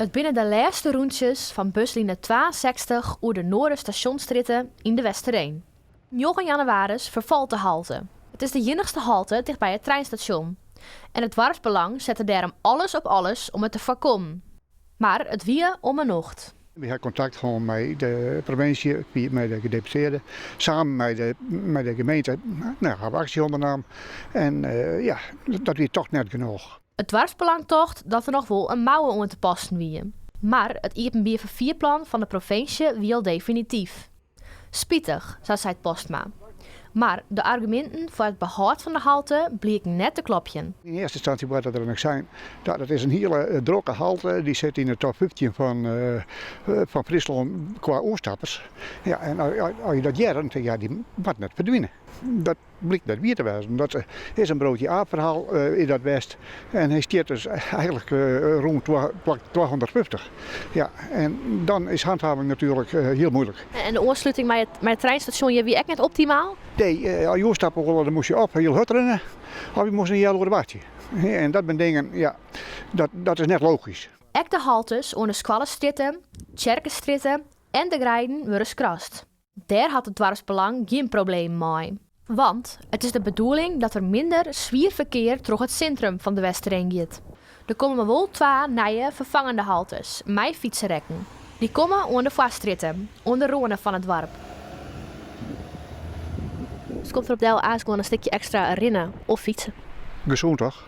It binne de lêste rûntsjes fan busline 62 oer de Noarderstasjonsstrjitte yn De Westereen. Njoggen jannewaris ferfalt de halte. It is de iennichste halte tichtby it treinstasjon. En it doarpsbelang sette dêrom alles op alles om it te foarkommen. Mar it wie om 'e nocht. Wy ha kontakt hân mei de provinsje, mei de gedeputeerde, samen mei de, mei de gemeente. Nou, ha we aksje ûndernaam en ja, dat wie toch net genôch. It doarpsbelang tocht dat der noch wol in mouwe oan te passen wie. Mar it iepenbier ferfierplan fan de provinsje wie al definityf. Spitich, sa seit Postma. Mar de arguminten foar it behâld fan de halte blieken net te klopjen. Yn earste ynstânsje waard der noch sein dat it is in hiele drokke halte, dy sit yn de top 15 fan, fan Fryslân kwa oerstappers. Ja, en as je dat hearre, dan tink je, ja, dy moat net ferdwine. Dat blykt net wier te wêzen. Dat is in broodje aap ferhaal is dat west. En hy stiet dus eigenlik rûn plak 250. Ja, en dan is hanthaving natuerlik hiel muoilik. En de oansluting mei it, mei it treinstasjon hjir wie ek net optimaal? Nee, as je oerstappe wolle, dan moast je of hiel hurd rinne, of je moasten in healoere wachtsje. En dat binne dingen, ja, dat, dat is net logysk. Ek de haltes oan de Skoallestrjitte, Tsjerkestrjitte en de Greiden wurde skrast. Dêr hat it doarpsbelang gjin problemen mei. Want it is de bedoeling dat der minder swier ferkear troch it sintrum fan De Westereen giet. Der komme wol twa nije ferfangende haltes mei fytserekken. Dy komme oan de Foarstrjitte, oan de râne fan it doarp. It komt derop del aanst gewoan in stikje ekstra rinne of fytse. Gesûn toch?